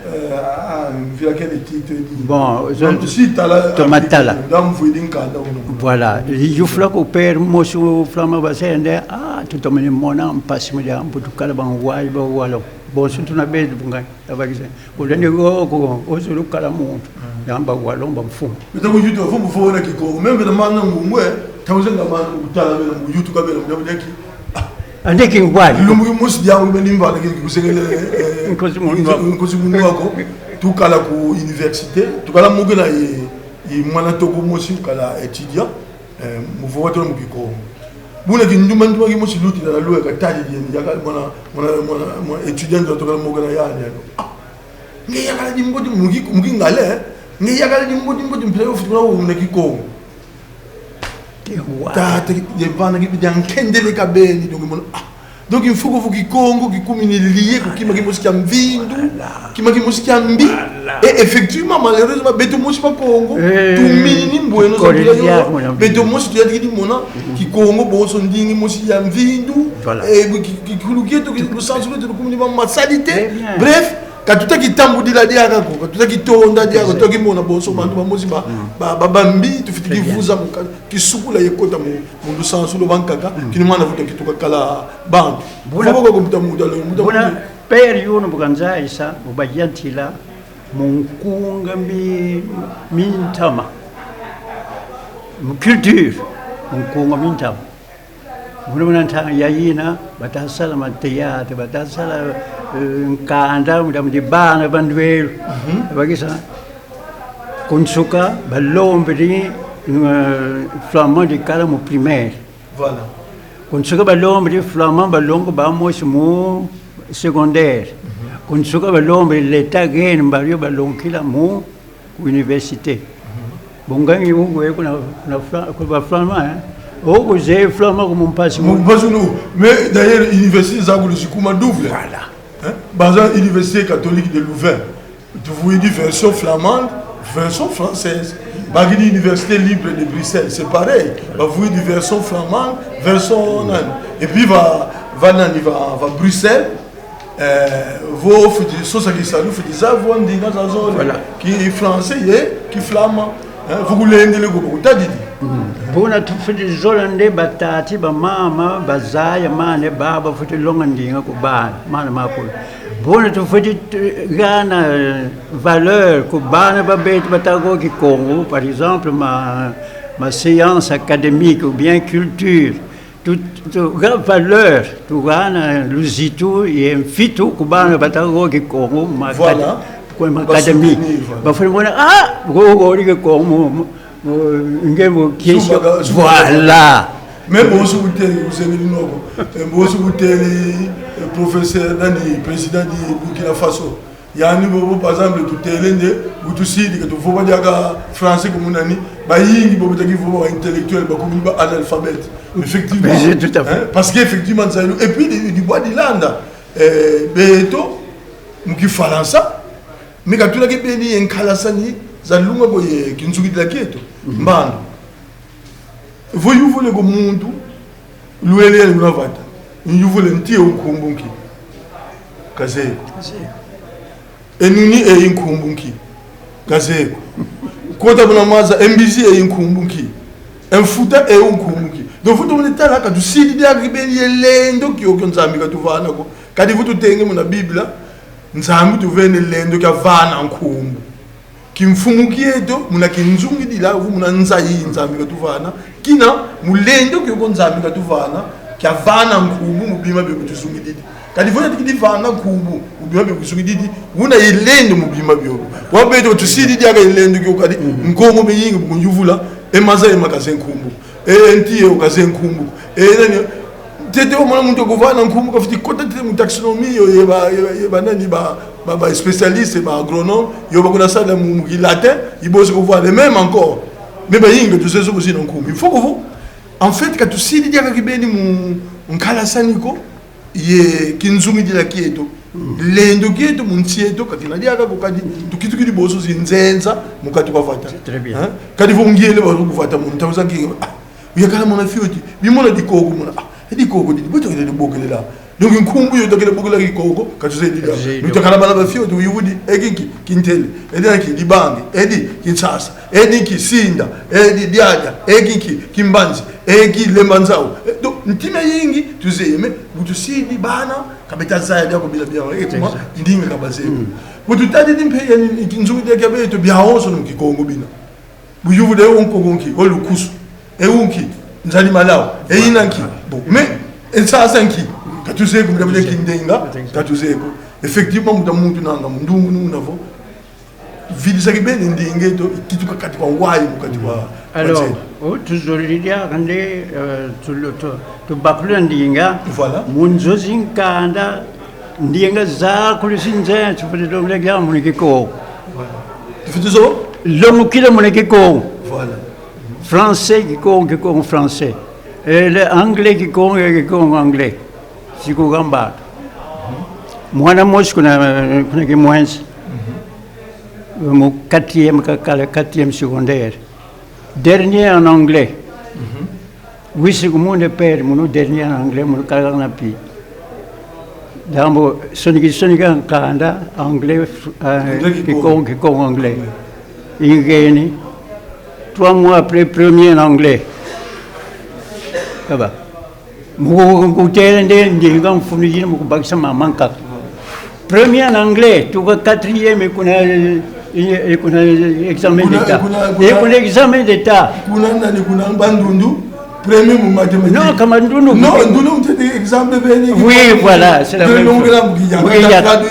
eh, ah, mvila kele titre di. Bon, je, donc, si tala to article, matala. Ndambu vwidi nkanda unu. Voilà. Yufula ku père mosi Flamand basende, ah, tutomene mona mpasi mu diambu tukala ba ngwai ba Wallons. Bonso tuna beto bunga, tabakise. Ulende go, go, ozulu kala muntu. Mm. Yamba Wallons ba mfumu. Bita mu YouTube, fu mu fona Kikongo. Même bita mana ngumwe, tawuze nga mana kutala bela mu YouTube ka bela mu diambu diaki. Ah. Ande kingwani. Lumbu ki mosi diambu beni mvana ki kuzengele, eh, Nkosi Munwa. Nkosi Munwa ko. Tukala ku université. Tukala mu kena ye, ye mwana toko mosi kala étudiant. Eh, mu vova tolo mu Kikongo. Buna kindumba ndumba kimosi luti na lue katadi dieni, yaka mwana, mwana, mwana, mwana étudiant ndo toka moka na yani, yani. Ah, nge yakala dimbodi mu ki-, mu Kingala, eh? Nge yakala dimbodi, mbodi mpila yo futu na wo muna Kikongo. Te wa. Tata, ye vana ki bidia nkendele kabeni, donc mwana, ah, donc, il faut que vo Kikongo kikumini lié ku kima kimosi kia mvindu, voilà, kima kimosi kia mbi. Voilà. Et effectivement, malheureusement, beto mosi ba Kongo, eh, tumini ni mbweno za kole mpila yo, diambu na mbi. Beto mosi tuyantikidi mona, mhm, Kikongo bonso ndinga mosi ya mvindu, voilà, eh, ki-, ki-, kikulu kieto, ki-, lusansu lweto lukumini ba ma saleté. Très bien. Bref, ka tuta kitambudila diaka ko, ka tuta kitonda diaka ko, c'est ça, tuta kimona bonso bantu bamosi ba, mm, ba, ba, ba mbi, tufwete, très bien, kivuza mu ka-, kisukula ye kota mu, mu lusansu lwa bankaka, mm, kini mwana vuta kituka kala bantu. Buna, vuba kwa kumbuta muda lo, muda buna, muda. Père yono bu kanzayisa, bu bayantila, mu nkunga mi-, mintama. Mu culture, mu nkunga mintama. Muna, muna ntangwa yayina, bata sala ma théâtre, bata sala, eh, nkanda, mu diambu di bana ba ndwelu. Mhm. Bakisa, ku nsuka, balombidi, eh, flamand dikala mu primaire. Voilà. Ku nsuka balombidi flamand balonga bamosi mu secondaire. Mhm. Ku nsuka balombidi l'État gene mbario balongila mu université. Mhm. Bungangi ungwe kuna, kuna Fla-, kuna ba flamand, eh? Oku ze flamand ku mu mpasi mu. Mu mpasi unu. Mais d'ailleurs, université za kulu zikuma double. Voilà. Hein? Baza Université catholique de Louvain. Tuvwidi version flamande, version française. Bakidi Université libre de Bruxelles, c'est pareil. Bavwidi version flamande, version nani. Et puis va, va nani, va, va Bruxelles. Eh, vo fwete sosa kisalu, fwete zaya vo ndinga zazole. Voilà. Ki français ye ki flamand. Eh, vo kulendele ko, kutadidi. Mm. Buna tufwete zola nde batata, bamama, bazaya mana, baba fwete longa ndinga ku bana, mana makulu. Buna tufwete t-, gana, eh, valeur ku bana ba beto bata kala Kikongo, par exemple, ma, ma science académique ou bien culture. Tu, tu ga valeur, tugana luzitu ye mfitu ku bana bata kala Kikongo, ma, voilà, acad-, ku ma académie. Ba soutenir, voilà. Bafwete mona, ah, go, go, Kikongo, mo, mo, nge mo kiesi. Suba ga, suba ga. Voilà. Mais bonso kutele, kuzengeli noko. Eh, bonso kutele, eh, professeur nani, président di Burkina Faso. Yandi bobo, par exemple, tutele nde, bu tusidi, ka tuvova diaka français ku muna ni, bayingi bobo taki vova ba intellectuels, bakumini ba analphabètes. Effectivement. Mais c'est tout à fait. Hein? Parce qu'effectivement, ça, et puis, di, di bwa dilanda, eh, beto, mu Kifalansa, mais ka tuna kibeni ye nkalasani za lunga ko ye kinsukidila kieto. Mhm. Mbandu. Vo yuvula ko muntu, lwele ya luna vata. Nyuvula nti e nkumbu nki. Kazeye ko. Kazeye ko. E nuni e nkumbu nki. Kazeye ko. Kota muna maza, e mbizi e nkumbu nki? E mfuta e nkumbu nki? Donc vo tumene tala, ka tusidi diaka kibeni ye lendo kiokio Nzambi katuvana ko. Kadi vo tutenge muna Biblia, Nzambi tuvene lendo kia vana nkumbu. Kimfumu kieto, muna kinzungidila, vo muna nza yi Nzambi katuvana, kina mu lendo kiokio Nzambi katuvana, kia vana nkumbu mu bima bio bituzungididi. Kadi vo yatikidi vana nkumbu mu bima bio bituzungididi, una ye lendo mu bima bio. Wa beto tusidi diaka ye lendo kio kadi, Nkongo me yingi mu kuyuvula, e maza ye ma ka ze nkumbu. E nti ye ka ze nkumbu. E nani, ntete wamona muntu kuvana nkumbu kafwete kota ntete mu taxonomie yo, ye ba, ye ba, ye ba nani, ba, ba, ba spécialiste, ba agronome, yo bakuna sala mu, mu ki latin, i bosi kuvana, et même encore. Mais bayingi tuzeyi zo zina nkumbu. Il faut que vous, en fait, ka tusidi diaka kibeni mu nkalasani ko, ye kinzungidila kieto. Lendo kieto mu nsi eto, ka kina diaka ko kadi, tukitukidi bonso zinzenza, mu kati kwa vata. C'est très bien. Hein? Kadi vo ngiele ba ku vata mu ntawu za ngi, ah, yakala mona fioti, bimona dikoko mona, ah, e dikoko di, bu twakele bokelela. Donc nkumbu yo twakele bokela dikoko, ka tuzeyi dila. Ka tuzeyi dila. Twakala bana ba fioti, uyuvudi, e ki nki? Kintele, e di nki? Dibangi, e di kinsasa, e di kisinda, e di diadia, e ki nki? Kimbanzi, e ki lembanzau. E, donc, ntima yingi, tuzeyi, mais, bu tusidi bana, ka beta zaya diaka bila bila, e, kuma, exact, ndinga ka bazeyi. Mm. Bu tutadidi mpe ye ni, ni kinzungidila kia beto, biawonso mu Kikongo bina. Bu yuvudi e wo Nkongo nki, wo lukusu. E wo nki, nzadi malawu. E yina nki. Bon, mais, e nsasa nki. Ka tuzeyi ko, mu diambu dia kindenga, ka tuzeyi ko. Effectivement, muta muntu nanga, mu ndungu nuna vo. Vidisa kibeni ndinga eto, ikituka kati kwa wayi, mu kati kwa, kwa nzila. Alors, oh, tuzolele diaka nde, euh, tu, tu, tubakula ndinga. Voilà. Mu nzo zi nkanda, ndinga zakulu zi nzenza, tufwete longila diaka muna Kikongo. Voilà. Tufwete zo? Longukila muna Kikongo. Voilà. Français, Kikongo, Kikongo, français. Et le anglais, Kikongo, Kikongo, anglais. Si kugamba. Mwana mosi kuna, kuna Kimwenzi. Mu quatrième, kakala quatrième secondaire. Dernier en anglais. Wisi kumune père, munu dernier en anglais, munu kala na pi. Diambu, sonika, sonika nkanda, anglais, fr-, euh, anglais, Kikongo. Kikongo, Kikongo, anglais. Anglais. Ingeni. Trois mois après, premier en anglais. Kaba. Mu ku-, kutela nde ndinga mfunu yina mu kubakisa mama nkaka. Premier en anglais, tuka quatrième, kuna, eh, eh, kuna examen d'État. Kuna, kuna, kuna, eh, kuna examen d'État. Kuna nani, kuna Bandundu, premier mu mathématiques. Non, ka Bandundu. Non, Bandundu, c'était exemple beni. Oui, voilà, c'est la même chose. Oui, ya traduire,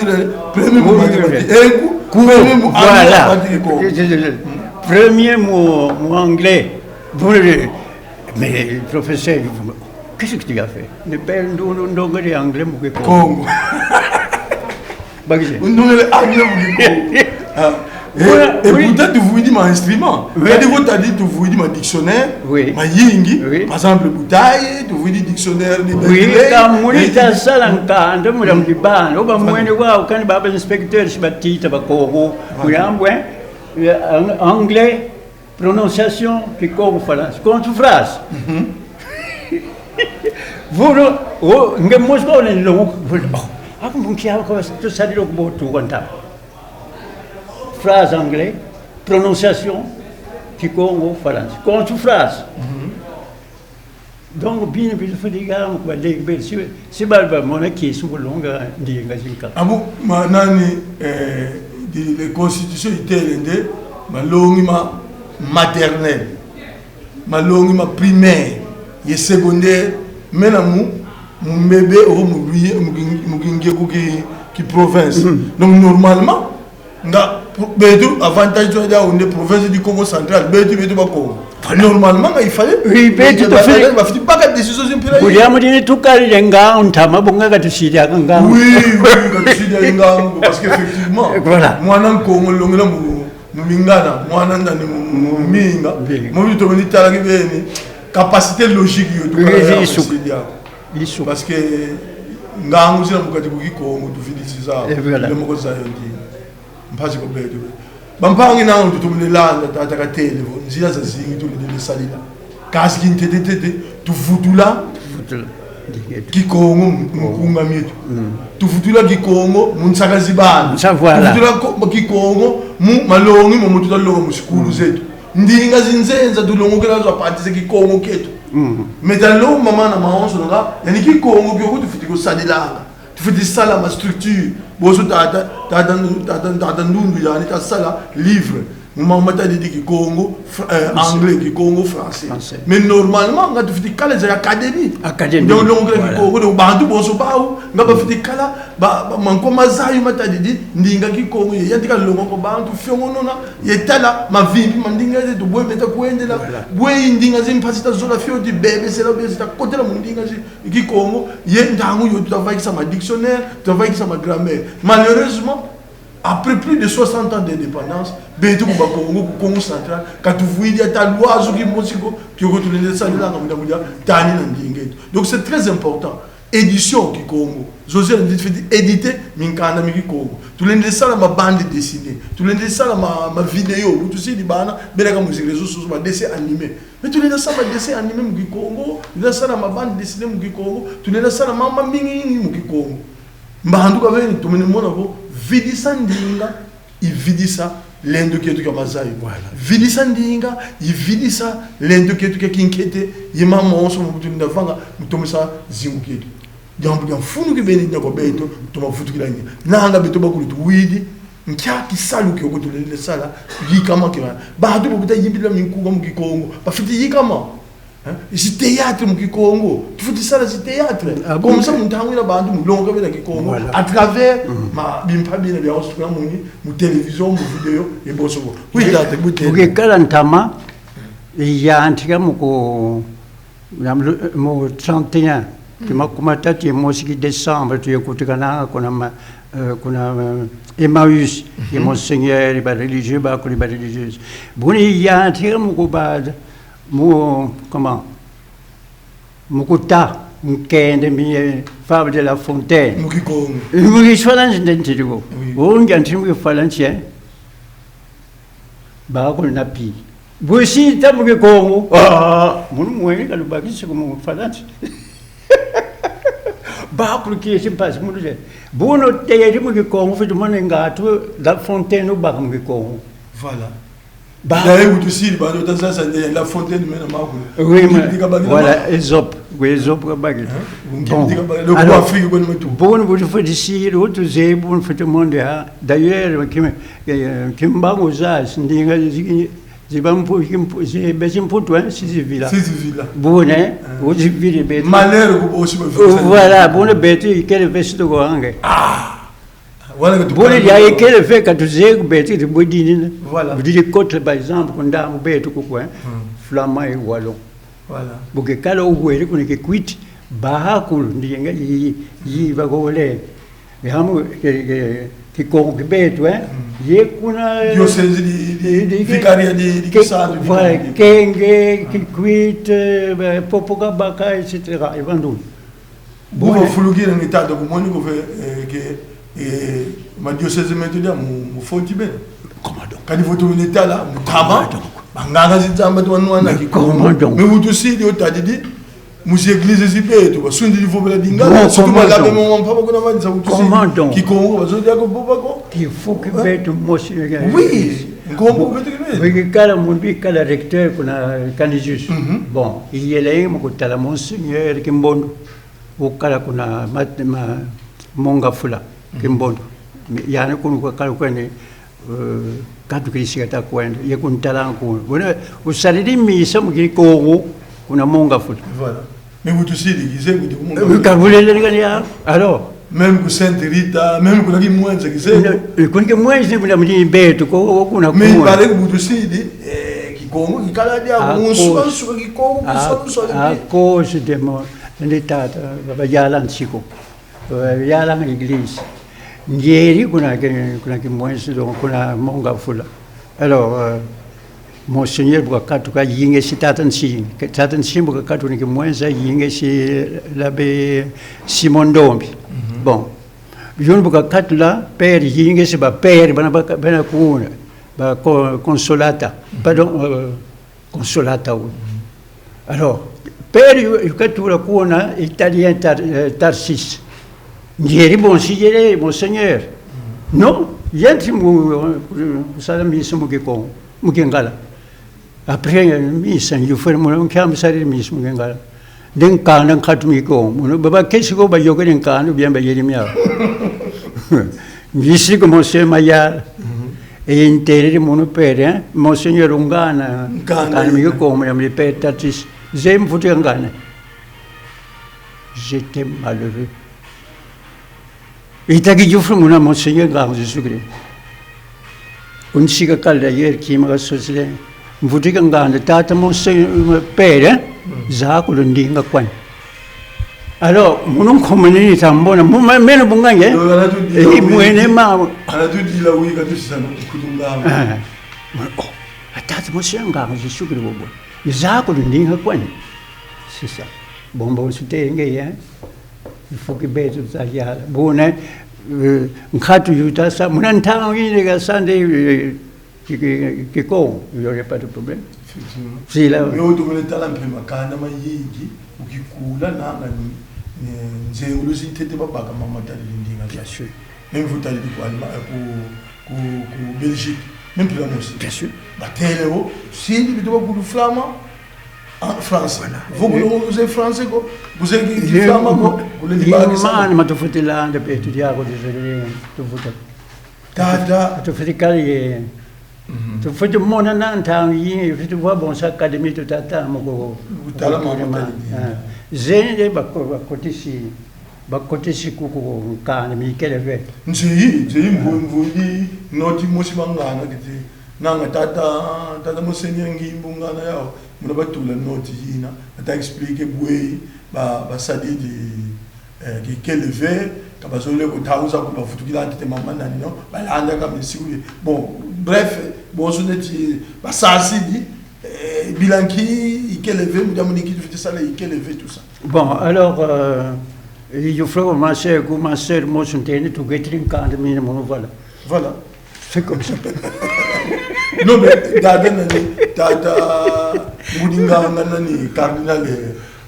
premier mu mathématiques. Oui, oui. Et ku-, ku-, premier mu, voilà, anglais, mathématiques. Je, je, je, premier mu, mu anglais. Vous, mais professeur, qu'est-ce que tu as fait? Ne père Ndundu ndongele anglais mu Kikongo. Kongo. Bakisi. Ndongele anglais mu Kikongo. Ah. Et, voilà, et oui. Pourtant, tuvwidi ma instrument. Oui. Kadi vo tadi tuvwidi ma dictionnaire, oui, mayingi. Oui. Par exemple, Butaye, tuvwidi dictionnaire de, oui, Berkeley. Ka muni ta sala nkanda muna mdibana. Oba, voilà, mwene wa, ukani baba inspecteur, si batita Bakongo. Voilà. Muyambu, hein? Eh, ang-, anglais, prononciation, Kikongo, Falansa. Contre-phrase. Mhm. Vulu, o, nge mosi ko ne lo, vulu, oh, aku munkia ko, tu sadi lo kubo tu kwanta. Phrase anglais, prononciation, Kikongo, Falansa. Contre-phrase. Mhm. Donc, bina bitu fadiga mu kwa lege bele, si, si ba, bamona kiese kulonga ndinga zi nkaka. Ah bon, ma nani, eh, di, le constitution itele nde, malongi ma maternelle, malongi ma primaire, ye secondaire, mena mu, mu mbebe, ovo mu lui, mu king-, mu kinge ku ki, ki province. Mm. Donc, normalement, nga, pro-, beto, avantage to ya nde province du Kongo Central, beto, beto Bakongo. Voilà. Normalement, nga, il fallait, oui, beto, ba-, ba-, bafwete baka décision zi mpila yi. Kulia mudini tukali le nga ntama, bonga ka tusidi aka nga. Oui, oui, ka tusidi aka nga, parce qu'effectivement, voilà, mwana Nkongo longela mu, mu mingana, mwana nani mu, mu, mu minga. Minga. Mu bitu ni tala kibeni, capacité logique yo, tukala, oui, ya isuka. Kusidi aka. Isuka. Parce que ngangu zina mu kati ku Kikongo, tuvidisi zau. Et voilà. Ile moko zayo ndi. Mpasi kwa beto. Bampangi nanga tutomene landa, tata katele vo, nzila zazingi tulendele sadila. Kansi kintete-tete, tuvutula. Tuvutula. Kikongo mu, mu nkunga mieto. Tuvutula Kikongo mu nsaka zi bana. Nsa, voilà. Tuvutula ko-, Kikongo mu malongi momo tuta longa mu sikulu zeto. Ndinga zi nzenza tulongokela zo à partir ze Kikongo kieto. Mais ta lomba mana mawonso nga, yandi Kikongo kiokio tufweti kusadilanga. Tufweti sala ma structure. Bonso tata, tata, tata, tata Ndundu yandi ta sala livre. Mu ma-, matadidi Kikongo, fr-, euh, anglais, Kikongo, français. Français. Mais normalement, nga tufweti kala za académie. Académie. Donc, donc, voilà. Kikongo, donc, bantu bonso bawu, nga bafweti kala, ba, ba, mankwa mazayu matadidi ndinga Kikongo, ye yantika longa kwa bantu, fiongonona, ye tala mavimpi ma ndinga zeto, bwe meta kwendela, voilà, bwe ndinga zi mpasi ta zola fioti, bebe sela, bebe sela, kotela mu ndinga zi Kikongo, ye ntangu yo tuta vaikisa ma dictionnaire, tuta vaikisa ma grammaire. Malheureusement, après plus de soixante ans d'indépendance, beto ku Bakongo, ku Kongo Central, ka tuvwidi ata lwazu kimosi ko, kiokio tulenda sadilanga mu diambu dia tanina ndinga eto. Donc c'est très important. Édition Kikongo. Zozo yandi fweti éditer minkanda mi Kikongo. Tulenda sala ma bande dessinée. Tulenda sala ma, ma vidéo. Bu tusidi bana, bena ka mu zi réseaux sociaux, ma dessin animé. Mais tulenda sala ma dessin animé mu Kikongo, tulenda sala ma bande dessinée mu Kikongo, tulenda sala ma, ma mingi mingi mu Kikongo. Mbandu kaveni, tumene mona vo, vidisa ndinga, i vidisa lendo kieto kia mazayu. Voilà. Vidisa ndinga, i vidisa lendo kieto kia kinkete, ye mama wonso mu tulenda vanga, mu tomesa zingu kieto. Diambu dia mfunu kibeni dia kwa beto, toma vutukila nge. Nanga beto bakulu tuwidi, nkia kisalu kiokio tulenda sala, yikama kima. Bantu bo kuta yimbila minkunga mu Kikongo, bafweti yikama. Hein? Zi théâtre mu Kikongo. Tufweti sala zi théâtre. Ah bon? Comme ça, mu ntangu yina bantu mu longa bena Kikongo. Voilà. À travers ma bimpa bina bia wonso tuna muni, mu télévision, mu vidéo, ye bonso bo. Oui, tata, bu tele. Mu kikala ntama, yantika mu ku-, na mu, mu trente et un, ki makumatatu ye mosi ki décembre, tuye kutukana kuna ma-, euh, kuna, euh, Emmaüs, ye Monseigneur, ba religieux, bakulu ba religieuses. Buna yantika mu kubada, mu, comment? Mu kuta, nkende mi, eh, Fable de La Fontaine. Mu Kikongo. Mu Kifalansi nde ntidi ko. Oui. Ungi anti mu Kifalansi, eh? Bakulu na pi. Bu sita mu Kikongo. Ah, munu mweni ka lubakisi ko mu Kifalansi. Bakulu kiesi mpasi munu ze. Buna tedi mu Kikongo, fweti mona ngatu La Fontaine ubaka mu Kikongo. Voilà. Ba- D'ailleurs, bu tusidi, ba, tuta sasa nde La Fontaine mena makulu. Oui, mais, voilà, Ésope. Oui, Ésope kabakidi. Hein? Bon. Donc, alors, Afrique, bon, mais tout. Bon, bu tufweti sidi, bu tuzeyi, bu tufweti monde, hein. D'ailleurs, Kim-, eh, Kimbangu za, ndinga zi-, ziba Mpu-, Kimpu-, zi-, be zi Mputu, hein, si zivila. Si zivila. Bon, hein, hein, bu zivili beto. Malheur ku bosi ba. Oh, voilà, bon, beto, ikele vesi to ko ange. Ah! Voilà que tu... Buna parles ya de ikele ve ka tuzeyi ku beto, ti bwe dina. Voilà. Budi kota, par exemple, ku ndambu beto kuku, hein. Hmm. Flamand et wallon. Voilà. Bu kikala uvwidi kuna Kikwit, bakulu, ndinga yi, yi, yi bakole. Yamu, ke, ke, Kikongo ki beto, hein. Hmm. Ye kuna, eh, diocèse di, di, di, di, vicariat di, di ke-, Kisantu, voilà, Kikongo. Kenge, hmm, Kikwit, eh, Popo Kabaka, et cetera. E bandu. Bu bafulukila nge tata, kumoni ko ve, eh, que, eh, ma diocèse meto dia mu, mu foti bena. Comment donc? Kadi vo tumene tala, mu ntama, comment donc? Banganga zi Nzambi tuwanwana Kikongo. Mais comment donc? Mais bu tusidi, otadidi, mu zi église zi beto, basundidi vovela Lingala, bon, surtout comment donc? Malabe mo mpaba kuna manisa bu tusidi. Comment donc? Kikongo, bazo dia ko vova ko. Kifuki beto mosi. Oui, Nkombo beto ki beto. Mu kikala, mu kikala recteur kuna Canisius. Mhm. Bon, iyele mu kutala Monseigneur Kimbondo. Ukala kuna mat-, ma-, Mont Ngafula, mhm, Kimbondo. Yandi kuna kwa kala kwene, eh, katukidi si kata kwenda. Ye kuntalanga kuna. Buna, usadidi misa mu Kikongo, kuna Mont Ngafula. Voilà. Mais bu tusidi, kizeye kuti ku Mont Ngafula. Eh, ka bulele ni kani ya. Alors. Même ku Sainte Rita, même kuna Kimwenza, kizeye. Eh, kuna Kimwenza, kuna mudi beto, ko, ko, kuna, mais kuna. Mais il paraît que bu tusidi, eh, Kikongo kikala dia, ah, ku nsuka, ko, nsuka Kikongo, ku, ah, nsuka, nsuka, ah, ko, c'est des mots. Nde tata, ba, ba yala nsiku. Ba yala église. Ngeri kuna ki-, kuna Kimwenza, donc kuna Mont Ngafula. Alors, euh, Monseigneur bu kakatuka, yingesi tata Nsimbi. Ke-, tata Nsimbi bu kakatuka kuna Kimwenza, yingesi l'abbé Simon Ndombi. Mhm. Bon. Yuna bu kakatula, père, yingesi ba père, bana ba ka-, bana kuna. Ba co-, Consolata. Mhm. Pardon, euh, Consolata, oui. Alors, Père yu-, yukatula kuna Italien Tar-, eh, Tarsis. Ngeri bonsi yele, Monseigneur. Non, yenti mu, mu sala misa mu Kikongo, mu Kingala. Après misa, yufwete mona nkia mu sala misa mu Kingala. Nde nkanda nkatu mu Kikongo. Mono, ba, bakesi ko bayokele nkanda, bien bayele miau. Misa ko Monseigneur Mayala. Mhm. E ntele mono père, hein? Monseigneur Ungana, Nkanda nkanda mu Kikongo, ya mu père Tarsis. Zeye mvutu ya ngana. J'étais malheureux. Itaki yufwete mona Monseigneur Ngangu Jésus-Christ. Unsika kala d'ailleurs kima kasosele. Mvutu ya ngana, tata Monseigneur, père, hein? Mm. Zaya kulu ndinga kwani. Alors, munu nkomene ni tambona, mu-, me-, meno bungange? Yo, ana tu dila Eh, wi. Mwene ma. Ana tu dila wi, ka tu sisa no kutu ngama. Ah. Oh, tata Monseigneur Ngangu Jésus-Christ bobo. Zaya kulu ndinga kwani. C'est ça. Bon, bon, c'était, hein? Il faut que beto tayala. Bon, hein, euh, nkatu yuta sa, muna ntangu yina kasa nde, euh, ki, ki, Kikongo, il y aurait pas de problème. Effectivement. Si, là. Mais autrement, tala mpe makanda mayingi, ukikula nanga ni, ni nzengulusi ntete babaka mama tali ndinga. Bien sûr. Même vous t'allez dire quoi, Allemagne, euh, ku, ku, ku Belgique, même plus la mosi. Bien sûr. Batele wo, si ni bito bakulu flamand, en France. Voilà. Vous, vous, vous êtes français, quoi. Vous êtes qui, qui flamand, quoi. Vous le dites pas que ça. Imana matufutila nda pe tudia ko, désolé, tufuta. Tata. Tufiti kali ye. Mhm. Tufiti mona na ntangu yi, tufiti wa bonsa académie tu tata moko. Kutala mama tali. Ah. Zeye nde bako-, bakotisi, bakotisi kuku nkanda mikele ve. Nzeyi, nzeyi mvu-, mvuidi, noti mosi bangana kiti. Nanga tata, tata Monseigneur Ngimbu ngana yau. Muna batula noti yina. Ata expliquer bwe, ba, basadidi, eh, kikele ve, ka bazolele ko tauza ko bavutukila ntete mama nani, non? Balanda ka misiku ye. Bon, bref, bonso neti basasidi, eh, bilan ki ikele ve, mu diambu ni ki tufwete sala ikele ve, tout ça. Bon, alors, euh, il faut commencer, commencer le mot sur le terrain, tu guettes une carte, mais voilà. Voilà. C'est comme ça. Non, mais tata nani, tata, ngudi nganga nani, cardinal,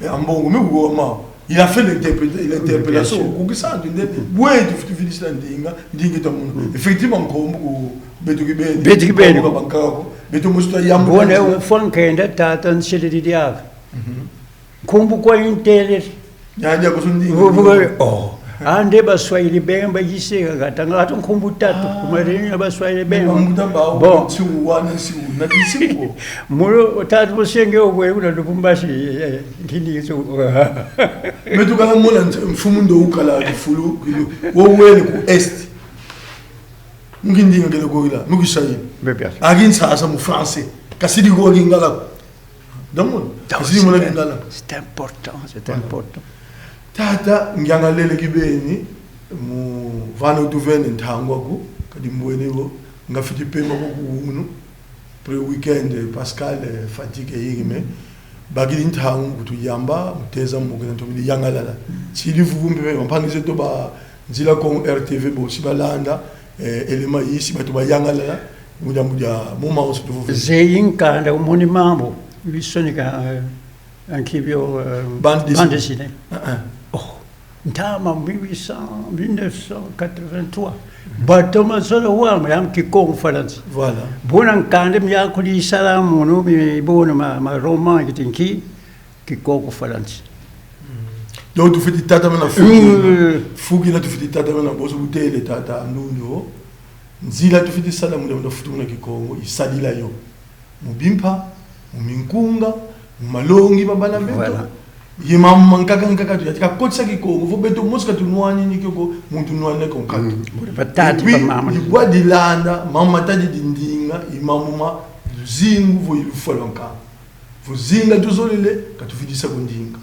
eh, Ambongo, mais Goma, il a fait l'interpré-, l'interpellation. Bien sûr. Ku kisantu nde, bwe tu, tu finis la ndinga, ndinga ta munu. Mm. Effectivement, nkombo ku beto kibeni. Beto kibeni. Nkombo ka bankaka ko. Beto mosi twayamba. Bon, kanisa. Eh, ufwa nkenda, tata, nsilidi diaka. Mhm. Nkumbu kwa intele. Nyanja kusundi. Vuvu-, oh. Ande Baswahili bemba yise katanga atu nkumbu tatu. Ah. Kumarenya Baswahili bemba. Mambuta ba. Bon. Si wana si una kisipo. Mulo tatu busenge okwe una Lubumbashi, eh, ntini yeso. Metu kala mona nze-, mfumu ndo ukala kifulu, kilu. Wo wele ku Est. Mu kindinga kele ko ila, mu Kiswahili. Bien sûr. Akin sa asa mu français. Kasidi ko Lingala. Donc, donc, isi mona Lingala. C'est important, c'est important. Tata, ngiangalele kibeni, mu vana utuvene ntangu aku, kadi mbwene bo, ngafiti pema ko ku unu, pre weekend, Pascal, eh, fatigue yingi, mais bakidi ntangu kutuyamba, mu teza mu kena tubidi yangalala. Sidi vuvu mpe, mpangi zeto ba Nzila Kongo R T V, bo, si balanda, eh, élément yi, si batu bayangalala, mu diambu dia, mu maoso tuvuvidi. Zeyi nkanda, umoni mambu, bisonika, eh, Ankibio, euh, bande dessinée. Bande dessinée. Ah, ah. Oh, ntama mille huit cents, mille neuf cent quatre-vingt-trois. Batoma zola wa, ma yam Kikongo Falansi. Voilà. Bona nkanda mia kuli sala mono, mi bona ma, ma roman kitinki, Kikongo Falansi. Donc, tufweti tatamana fu kina. Mm. Fu kina tufweti tatamana, bonso butele tata Ndundu. Nzila tufweti sala muna, muna futu muna Kikongo, isadila yo. Mu bimpa, mu minkunga, mu malongi ma bana beto. Voilà. Ye mambu mankaka nkaka tu, ya tika kotisa Kikongo, vo beto mosi ka tunwani ni kio ko, muntu nwana ko nkatu. Mm. Batata, oui, ba mama. Ibwa dilanda, mama tadi dindinga, i mambu ma luzingu vo i lufwa lwa nkamba. Vo zinga tuzolele, ka tufidisa ko ndinga.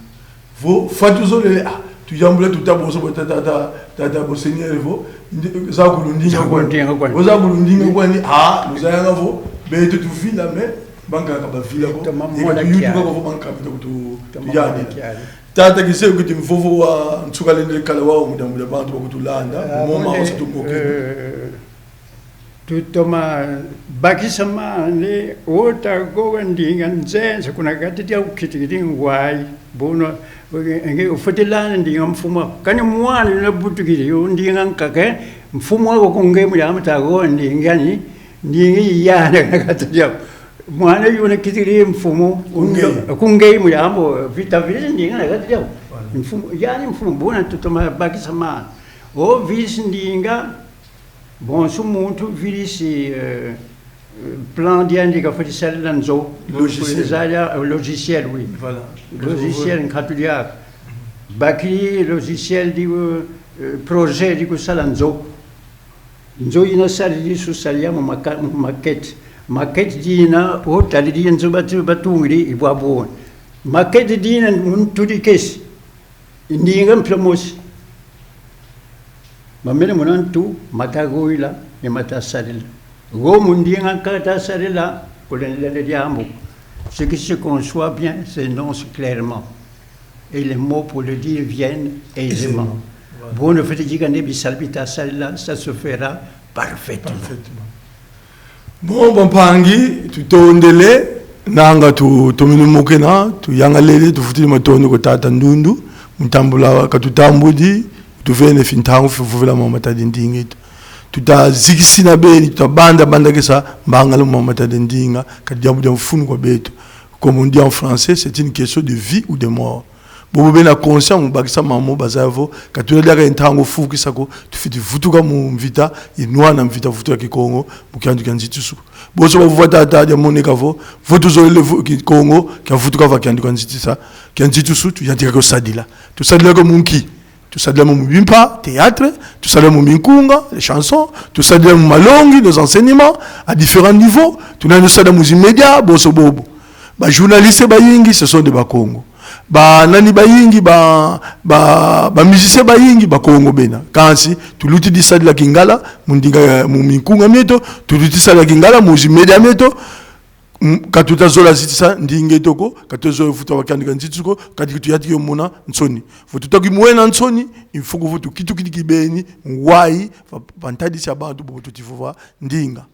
Vo fwa tuzolele, ah, tuyambula tuta bonso bo tata, tata, tata bo Seigneur vo, ndi-, za kulundinga kwani. Za kulundinga kwani. Vo za kulundinga kwani, ah, luzayanga vo, beto tuvila, mais bankaka bavila ko. Toma mona kiadi. Eka tuyutuka ko vo bankaka bita kutu-, toma mona tuyadila. Kiadi. Tata, kiese kuti mvovo wa nsuka lende kala wau mu diambu dia bantu bakutulanda, ah, moma bonde, wasi tumoke. Eh, Tutoma bakisa mane, ota goga ndinga nzenza kuna kati dia ukitikiti ngwai. Bono, nge ufwete landa ndinga mfumu. Kani mwana yuna butukidi, yo ndinga nkaka, mfumu ako ku nge mu diambu ta goga ndinga ni, ndinga yana na kati dia. Mwana yuna kitikidi mfumu, ku nge. Ku nge mu diambu, vita vili ndinga na kati dia. Voilà. Mfumu, yani mfumu, bona tutoma bakisa mane. O visi ndinga, bonso muntu vilisi, euh, euh, plan diandi kafwete sadila nzo. Logiciel. Kafwete sadila, euh, logiciel, oui. Voilà. Logiciel, nkatu diaka. Baki logiciel di, euh, euh, projet di kusala nzo. Nzo yina sadidi, su sadila mu maka-, mu maquette. Maquette dina, o tadidi nzo batu-, batungidi, i bwa bwona. Maquette dina, muntu dikesi. Ndinga mpila mosi. Mamene muna ntu, mata goila, ye mata sadila. Go mu ndinga kata sadila, kulendele diambu. Ce qui se conçoit bien s'énonce clairement. Et les mots pour le dire viennent aisément. Aisément. Voilà. Bono fwete dika nde bisalu bita sadila, ça se fera parfaitement. Parfaitement. Bon, bampangi, tutondele, nanga tu, tutomene mokena, tuyangalele, tufutidi matondo kwa Tata Ndundu, mu tambula katutambudi, tuvene fi ntangu fi vovela mama matadi ndinga eto. Tuta zikisina beni, tuta banda, banda kesa mbangala mama matadi ndinga, ka diambu dia mfunu kwa beto. Comme on dit en français, c'est une question de vie ou de mort. Bobo bena conscient mu bakisa mambu bazaya vo, ka tuna diaka ye ntangu fukisa ko, tufwete vutuka mu mvita, ye nwana mvita vutuka Kikongo mu kiandu kia nzitusu. Bonso bavova tata dia moneka vo, vo tuzolele vu-, Kikongo kia vutuka va kiandu kia nzitisa, kia nzitusu, tuyantika kio sadila. Tusadila kio mu nki? Tusadila mu bimpa, théâtre, tusadila mu minkunga, les chansons, tusadila mu malongi, nos enseignements, à différents niveaux, tuna sadila mu zi médias, bonso bobo. Ba journalistes bayingi, ce sont des Bakongo. Ba nani bayingi, ba, ba, ba musiciens bayingi, Bakongo bena. Kansi, tulutidi sadila Kingala, mu ndinga ya, mu minkunga mieto, tulutidi sadila Kingala, mu zi médias mieto, mm, ka tuta zola zitisa ndinga eto ko, ka tuta zola vutuka va kiandu kia nzitusu ko, kadi tuyantika kio mona nsoni. Vo tuta kimwena nsoni, il faut que vo tukitukidi kibeni, ngwai, va, va ntadisi ya bantu, bobo tuti vova ndinga.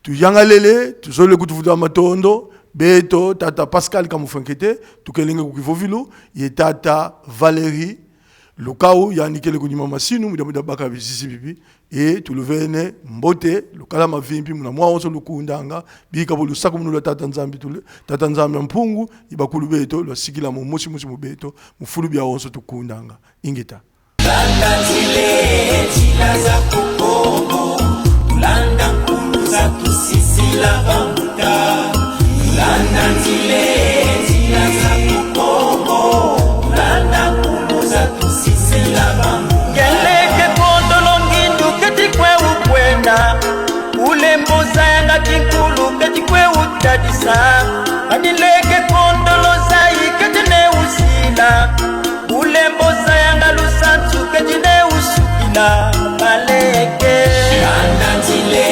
Tuyangalele, tuzolele kutuvutuka matondo, beto, tata Pascal Kamufwa Nkete, tukelenge ku Kivovilu, ye tata Valérie Lukau, yandi kele ku nima masinu, mu diambu dia baka bizizi bibi, e tuluvene mbote, lukala mavimpi, muna mwawonso lukundanga, bika vo lusakumunu lwa Tata Nzambi tule-, Tata Nzambi a Mpungu, ye bakulu beto, lwasikila mu mosi mosi mu beto, mu fulu biawonso tukundanga. Ingeta. Landa nzila, nzila za ku Kongo. Landa nkulu zatusisila bambuta. Landa nzila, nzila za ku Kongo. Landa nkulu zatusisila bambuta. Nge leke kondolo ngindu keti kwe ukwenda. Ulembo zayanga kinkulu keti kwe utadisa. Kadi leke kondolo zayi keti ne usila. Ulembo zayanga lusansu keti ne usukila. Baleke. Landa nzila,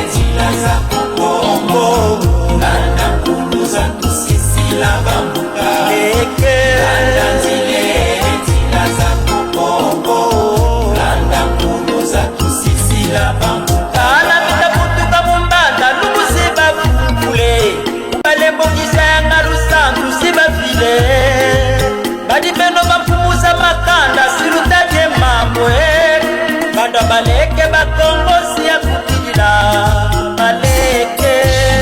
nzila za ku Kongo. Landa nkulu zatusisila bambuta. Leke. Landa nzila, nzila za ku Kongo. Landa nkulu zatusisila bambuta. Kana bita butuka mu mbanda, lukusi bavukule. Balembokisanga lusansu si bavile. Kadi beno bamfumu za makanda si lutadi e mambu e. Banda baleke Bakongo si ya kuti